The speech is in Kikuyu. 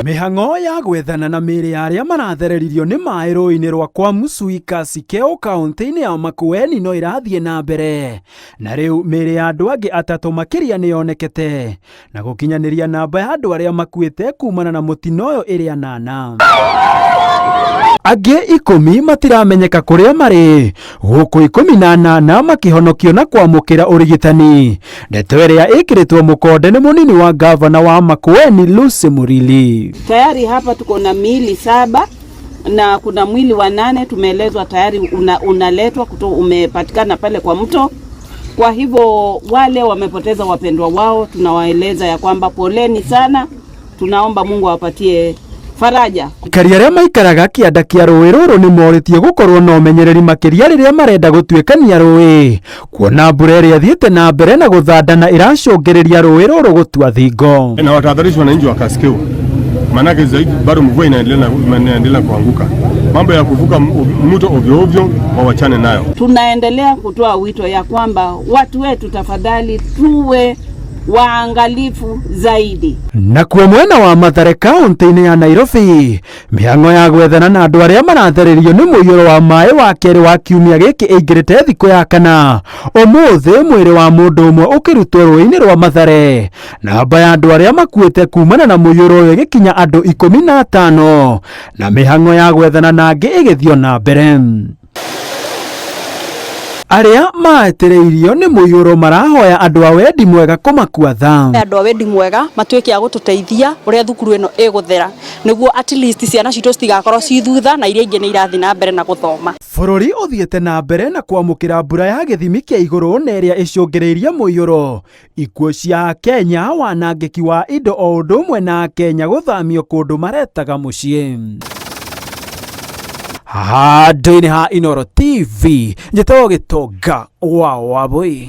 Mĩhang'o ya gwethana na mĩĩrĩ ya arĩa marathereririo nĩ maĩ rũĩ-inĩ rwa kwa Musuika Sikeo kaũntĩ-inĩ ya Makueni no ĩrathiĩ na mbere na rĩu mĩĩrĩ ya andũ angĩ atatũ makĩria nĩ yonekete na gũkinyanĩria namba ya andũ arĩa makuĩte kumana na mũtino ũyũ ĩrĩ anana. Angĩ ikũmi matiramenyeka kũrĩa marĩ gũkũ 18 makĩhonokio na kwamũkĩra ũrigitani. Ndeto ĩrĩa ĩkĩrĩtwo mũkonde nĩ mũnini wa ngavana wa Makueni Lucy Murili. Tayari hapa tuko na miili saba na kuna mwili wa nane tumeelezwa tayari unaletwa kuto, umepatikana pale kwa mto. Kwa hivyo wale wamepoteza wapendwa wao tunawaeleza ya kwamba poleni sana, tunaomba Mungu awapatie faraja. Aikari arĩa maikaraga kĩanda kĩa rũĩ rũrũ nĩ morĩtio gũkorwo na ũmenyereri makĩria rĩrĩa marenda gũtuĩkania rũĩ kuona mbura ĩrĩa ĩthiĩte na mbere na gũthandana ĩracũngĩrĩria rũĩ rũrũ gũtua thingo. Na watahadharisha wananchi wa Kasikeu, maanake zaidi bado mvua inaendelea kuanguka. Mambo ya kuvuka mto ovyo ovyo wawachane nayo. Tunaendelea kutoa wito ya kwamba watu wetu tafadhali tuwe waangalifu zaidi. Nakuo mwena wa Mathare kaunti-inĩ ya Nairobi mĩhang'o ya gwethana na andũ arĩa marathererio nĩ mũiyũro wa maĩ wa kerĩ wa kiumia gĩkĩ ĩingĩrĩte thikũ ya kana. Ũmũthĩ mwĩrĩ wa mũndũ ũmwe ũkĩrutwo rũĩ-inĩ rwa Mathare, namba ya andũ arĩa makuĩte kumana na mũiyũro ũyũ ĩgĩkinya andũ 15 na mĩhang'o ya gwethana na angĩ ĩgĩthiĩ na mbere. Arĩa maetereirio nĩ mũiyũro marahoya andũ a wendi mwega kũmakua tha. Andũ a wendi mwega matuĩke a gũtũteithia ũrĩa thukuru ĩno ĩgũthera nĩguo at least ciana citũ citigakorwo ci thutha na iria ingĩ nĩ irathiĩ na mbere na gũthoma. Bũrũri ũthiĩte na mbere na kwamũkĩra mbura ya gĩthimi kĩa igũrũ na ĩrĩa ĩcũngĩrĩirie mũiyũro, ikuũ cia Akenya, wanangĩki wa indo o ũndũ ũmwe na Akenya gũthamio kũndũ maretaga mũciĩ. Handũ-inĩ ha Inooro TV, njĩtagwo Gĩtonga wa Wabũi.